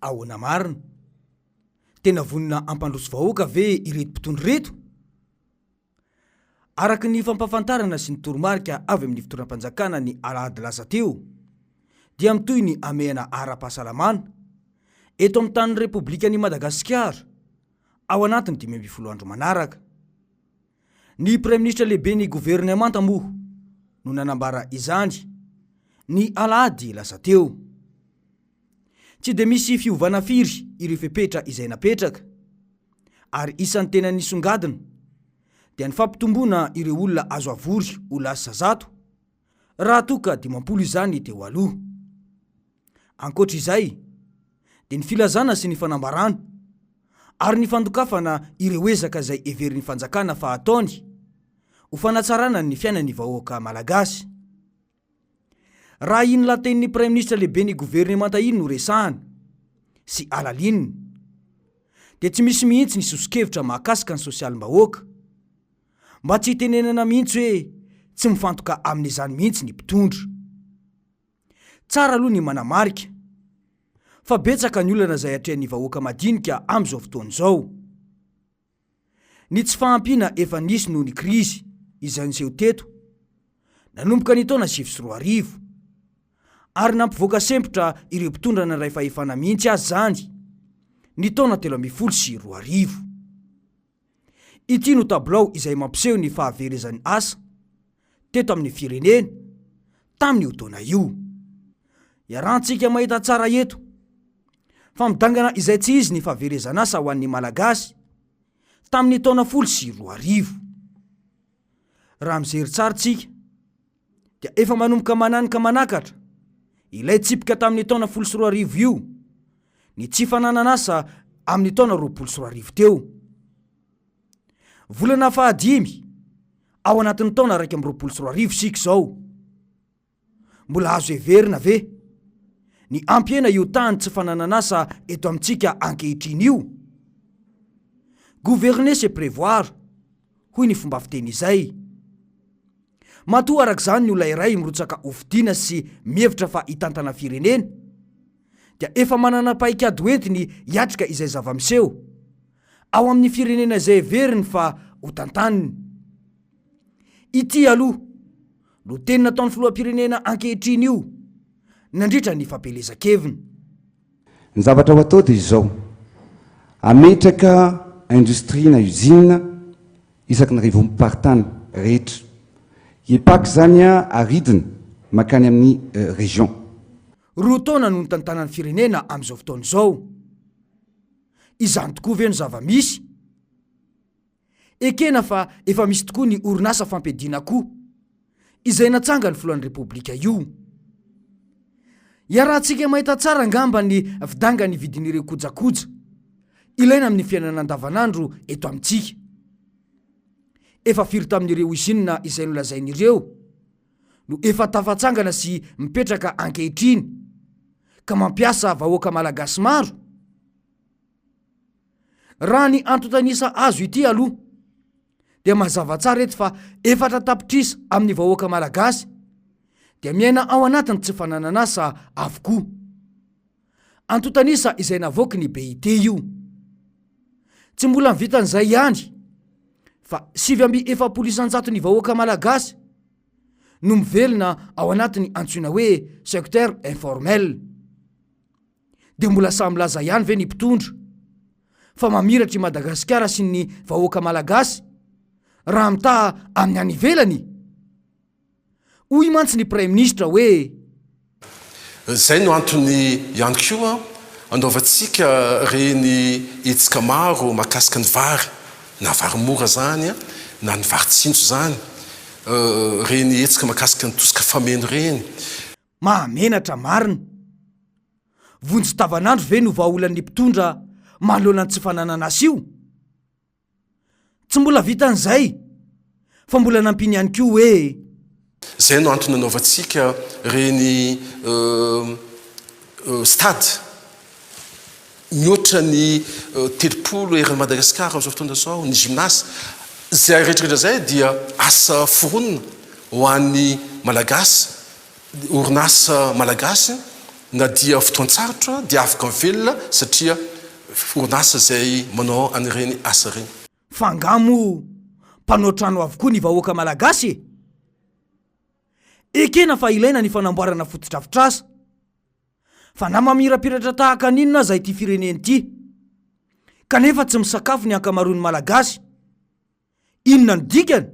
Ahoana marina? Tena vonona hampandroso vahoaka ve ireto mpitondra ireto? Araka ny fampahafantarana sy ny toromarika avy amin'ny fitondram-panjakana ny alahady lasa teo dia mitohy ny hamehana ara-pahasalamana eto amin'ny tanin'ny Repoblikan'i Madagasikara ao anatin'ny 15 andro manaraka. Ny Praiminisitra lehiben'ny governemanta moa no nanambara izany ny alahady lasa teo. Tsy dia misy fiovana firy ireo fepetra izay napetraka ary isan'ny tena nisongadina dia ny fampitomboana ireo olona azo avory ho lasa 100 raha toa ka 50 izany teo aloha. Ankoatra izay dia ny filazana sy ny fanambarana ary ny fandokafana ireo ezaka izay heverin'ny fanjakana fa ataony ho fanatsarana ny fiainan'ny vahoaka malagasy. Raha iny lahatenin'ny Praiminisitra lehiben'ny governemanta iny no resahana sy alalinina dia tsy misy mihitsy ny soso-kevitra mahakasika ny sosialim-bahoaka. Mba tsy hitenenana mihitsy hoe tsy mifantoka amin'izany mihitsy ny mpitondra. Tsara aloha ny manamarika fa betsaka ny olana izay atrehan'ny vahoaka madinika amin'izao fotoana izao. Ny tsy fahampiana efa nisy noho ny krizy izay niseho teto nanomboka ny taona 2009, ary nampivoaka sempotra ireo mpitondra nandray fahefana mihitsy aza izany ny taona 2013. Ity no tabilao izay mampiseho ny fahaverezan'ny asa teto amin'ny firenena tamin'io taona io. Iarahantsika mahita tsara eto fa midangana izay tsy izy ny fahaverezan'asa ho an'ny Malagasy tamin'ny taona 2010. Raha mijery tsara tsika dia efa manomboka mananika manakatra ilay tsipika tamin'ny taona 2010 io ny tsy fananan'asa amin'ny taona 2020 teo. Volana fahadimy ao anatin'ny taona 2021 isika izao. Mbola azo heverina ve ny hampihena io tahan'ny tsy fananan'asa eto amintsika ankehitriny io? Gouverner c'est prévoir, hoy ny fomba fiteny izay. Matoa araka izany ny olona iray mirotsaka hofidiana sy mihevitra fa hitantana firenena dia efa manana paikady hoentiny hiatrika izay zava-miseho ao amin'ny firenena izay heveriny fa hotantaniny. Ity aloha no teny nataon'ny filoham-pirenena ankehitriny io nandritra ny fampielezan-keviny. Ny zavatra ho atao dia izao, hametraka industrie na usine isaky ny rivonm-paritany rehetra. Hipaka izany aridina mankany amin'ny région. Roa taona no nitantanan'ny firenena amin'izao fotoana izao. Izany tokoa ve no zava-misy? Ekena fa efa misy tokoa ny orinasa fampiadiana akoho izay natsangan'ny filohan'ny Repoblika io. Iarahantsika mahita tsara angamba ny fidangan'ny vidin'ireo kojakoja ilaina amin'ny fiainana andavanandro eto amintsika. Efa firy tamin'ireo ozinina izay nolazainy ireo no efa tafatsangana sy mipetraka ankehitriny ka mampiasa vahoaka malagasy maro? Raha ny antontan'isa azo ity aloha dia mazava tsara eto fa 4 tapitrisa amin'ny vahoaka malagasy dia miaina ao anatin'ny tsy fananan'asa avokoa. Antontan'isa izay navoaky ny BIT io. Tsy mbola ny vitan'izay ihany fa 49% ny vahoaka malagasy no mivelona ao anatin'ny antsoina hoe secteur informel. Dia mbola sahy milaza ihany ve ny mpitondra fa mamiratra i Madagasikara sy ny vahoaka malagasy raha mitaha amin'ny any ivelany? Hoy mantsy ny praiminisitra hoe. Izay no antony ihany koa anaovantsika ireny hetsika maro mahakasika ny vary, na vary mora izany na ny vary tsinjo izany, ireny hetsika mahakasika ny tosika fameno ireny. Mahamenatra marina. Vonjy tavanandro ve no vahaolan'ny mpitondra manoloana ny tsy fananana asa io? Tsy mbola vitan'izay fa mbola nampiany ihany koa hoe. Izay no antony nanaovantsika ireny stade mihoatra ny 30 eran'i Madagasikara amin'izao fotoana izao, ny gymnase. Izay rehetra rehetra izay dia asa foronina ho an'ny Malagasy, orinasa malagasy. Na dia fotoan-tsarotra dia afaka mivelona satria orinasa izay manao an'ireny asa ireny. Fa angaha moa mpanao trano avokoa ny vahoaka malagasy e? Ekena fa ilaina ny fanamboarana fotodrafitrasa. Fa na mamirapiratra tahaka ny inona aza ity firenena ity, kanefa tsy misakafo ny ankamaroan'ny Malagasy, inona no dikany?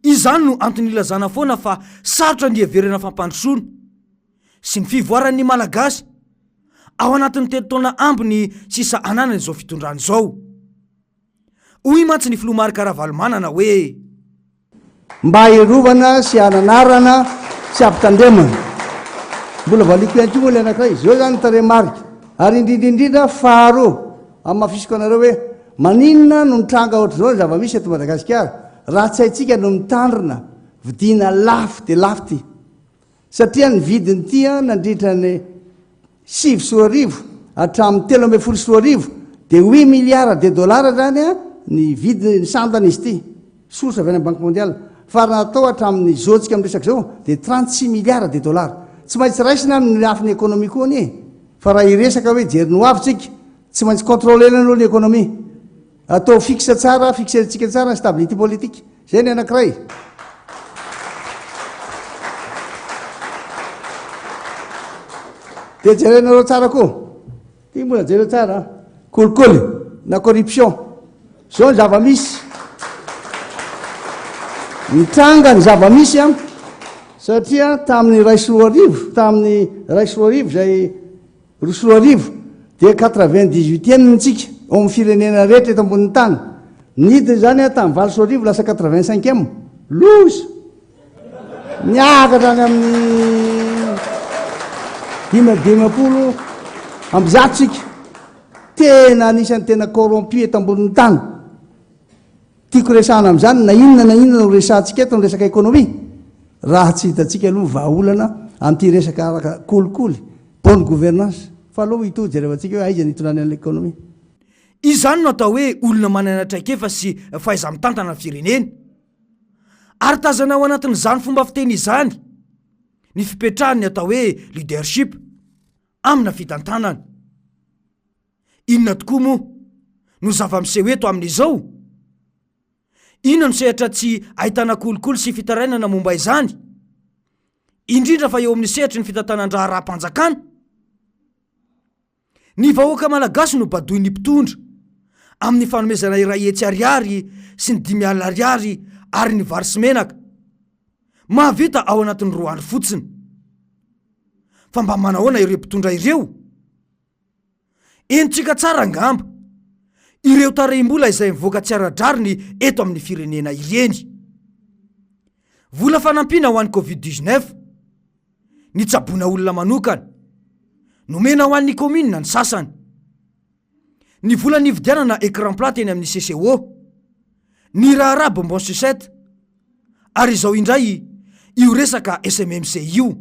Izany no antony ilazana foana fa sarotra ny hiheverana fampandrosoana sy ny fivoaran'ny Malagasy ao anatin'ny telo taona ambiny sisa ananan'izao fitondrana izao. Hoy mantsy ny filoha Marc Ravalomanana hoe. Mba hiarovana sy hananarana sy hampitandremana. Mbola valiako ihany koa moa ilay anankiray, izao izany ny tarehimarika. Ary indrindra indrindra faharoa, hamafisiko anareo hoe maninona no mitranga ohatr'izao ny zava-misy eto Madagasikara raha tsy haintsika no mitandrina, vidiana lafo dia lafo ity. Satria ny vidin'ity nandritra ny 2009 hatramin'ny 2013 dia huit milliards de dollars izany ny vidiny, ny sandany izy ity, source avy any amin'ny Banque mondiale. Fa raha atao hatramin'ny izao-tsika miresaka izao dia 36 milliards de dollars. Tsy maintsy raisina amin'ny lafiny économie koa anie e. Fa raha hiresaka hoe hijery ny ho avy tsika, tsy maintsy contrôler-na aloha ny économie. Atao fixe tsara, fixer-ntsika tsara ny stabilité politique. Zay ny anankiray. Dia jerenareo tsara koa. Ty mbola jereo tsara. Kolikoly na corruption. Zao ny zava-misy. Mitranga ny zava-misy an. Satria tamin'ny 2001, tamin'ny 2001 izay 2002 dia quatre-vingt-dix-huitième tsika ao amin'ny firenena rehetra eto ambonin'ny tany. Nidina izany aho tamin'ny 2008 lasa quatre-vingt-cinquième. Loza! Niakatra any amin'ny 155 tsika. Tena anisan'ny tena corrompu eto ambonin'ny tany. Tiako resahana amin'izany na inona na inona no resahantsika eto ny resaka économie, raha tsy hitantsika aloha vahaolana amin'ity resaka araka kolikoly, bonne gouvernance, fa aleo hitohy jerevantsika hoe aiza ny hitondrany an'ilay économie. Izany no atao hoe olona manana traikefa sy fahaiza-mitantana ny firenena. Ary tazana ao anatin'izany fomba fiteny izany ny fipetrahan'ny atao hoe leadership amina fitantanana. Inona tokoa moa no zava-miseho eto amin'izao? Inona no sehatra tsy ahitana kolikoly sy fitarainana momba izany, indrindra fa eo amin'ny sehatry ny fitantanan-draharaham-panjakana? Ny vahoaka malagasy no badoin'ny mpitondra amin'ny fanomezana 100 ariary sy ny 50 ariary ary ny vary sy menaka. Mahavita ao anatin'ny roa andro fotsiny. Fa mba manahoana ireo mpitondra ireo? Henontsika tsara angamba ireo tarehim-bola izay mivoaka tsy ara-drariny eto amin'ny firenena ireny. Vola fanampiana ho an'ny Covid 19, nitsaboana olona manokana, nomena ho an'ny kaominina ny sasany. Ny vola nividianana écran plat teny amin'ny CCO, ny raharaha bonbon sucette, ary izao indray io resaka SMMC io.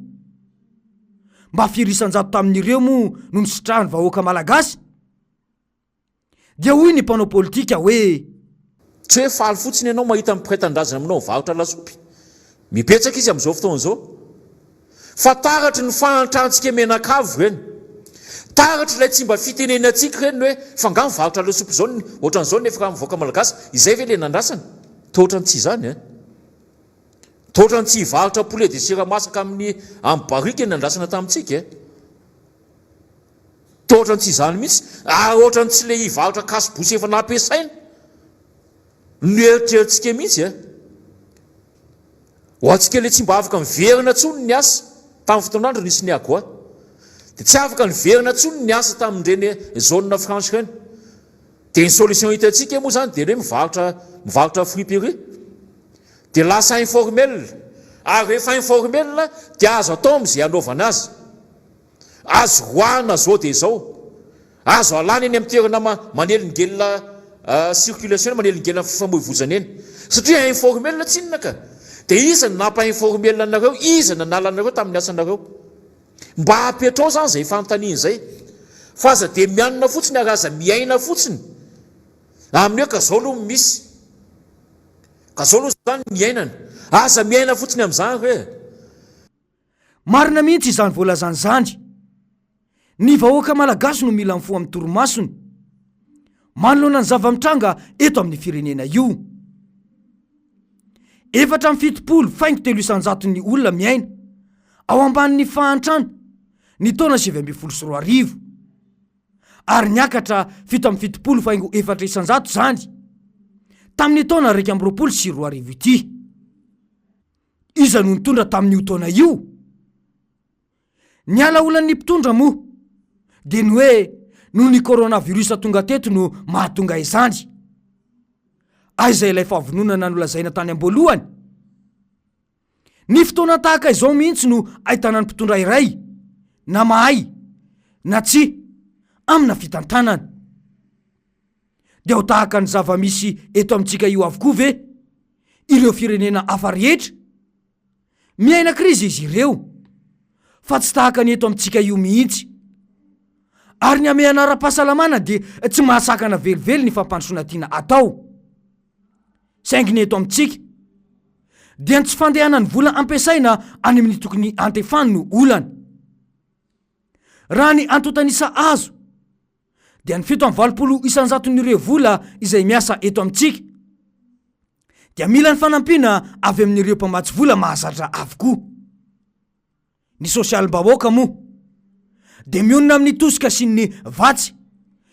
Mba firy isan-jato tamin'ireo moa no nisitrahan'ny vahoaka malagasy? Dia hoy ny mpanao politika hoe. Tsy hoe faly fotsiny ianao mahita ny mpiray tanindrazana aminao mivarotra lasopy. Mibetsaka izy amin'izao fotoana izao. Fa taratry ny fahantrantsika mianakavy ireny. Taratry ilay tsy mba fitenenantsika ireny ny hoe fa angaha mivarotra lasopy izao ny ohatran'izao nefa raha mivoaka malagasy. Izay ve ilay nandrasana? Toa ohatran'ny tsy izany eh. Toa ohatran'ny tsy hivarotra poulet de chair masaka amin'ny amin'ny barrique ny nandrasana tamintsika eh. Toa ohatran'ny tsy izany mihitsy. Ary ohatran'ny tsy ilay hivarotra cache-bouche efa nampiasaina no eritreritsika mihitsy eh. Ho antsika ilay tsy mba afaka miverina intsony ny asa tamin'ny fotoan'andro nisy ny AGOA. Dia tsy afaka niverina intsony ny asa tamin'ireny zone franche ireny. Dia ny solution hitantsika moa izany dia ny hoe mivarotra mivarotra friperie. Dia lasa informel. Ary rehefa informel dia azo atao amin'izay hanaovana azy. Azo roahina zao dia izao. Azo alana eny amin'ny toerana manelingelina circulation eny, manelingelina ny fifamoivoizana eny. Satria informel tsinona ka. Dia iza no nampa-informel anareo, iza nanala anareo tamin'ny asanareo? Mba apetrao izany izay fanontaniana izay. Fa aza dia mianina fotsiny ary aza miaina fotsiny amin'ny hoe ka izao aloha no misy. Ka izao aloha izany ny iainana. Aza miaina fotsiny amin'izany re. Marina mihitsy izany voalazany izany. Ny vahoaka malagasy no mila mifoha amin'ny torimasony manoloana ny zava-mitranga eto amin'ny firenena io. 74 faingo 3 isan-jaton'ny olona miaina ao ambanin'ny fahantrana ny taona 2019 ary niakatra 77 faingo 4 isan-jato izany tamin'ny taona 2021 ity. Iza no nitondra tamin'io taona io? Ny ala olan'ny mpitondra moa dia ny hoe noho ny coronavirus tonga teto no mahatonga izany. Aiza ilay fahavononana nolazaina tany am-boalohany? Ny fotoana tahaka izao mihitsy no ahitana ny mpitondra iray na mahay na tsia amina fitantanana. Dia ho tahaka ny zava-misy eto amintsika io avokoa ve ireo firenena hafa rehetra? Miaina krizy izy ireo, fa tsy tahaka ny eto amintsika io mihitsy. Ary ny hamehana ara-pahasalamana dia tsy mahasakana velively ny fampandrosoana tiana atao. Saingy ny eto amintsika, dia ny tsy fandehanan'ny vola ampiasaina any amin'ny tokony antefany no olana. Raha ny antontan'isa azo, dia ny 87 isan-jaton'ireo vola izay miasa eto amintsika dia mila ny fanampiana avy amin'ireo mpamatsy vola mahazatra avokoa. Ny sosialim-bahoaka moa dia mionona amin'ny tosika sy ny vatsy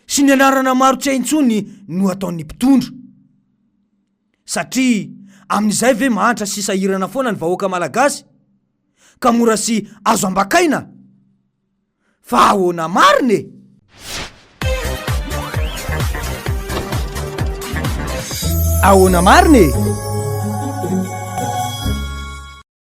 sy ny anarana maro tsy hay intsony no ataon'ny mpitondra. Satria amin'izay ve mahantra sy sahirana foana ny vahoaka malagasy ka mora sy azo ambakaina? Fa ahoana marina e? Ahoana marina e?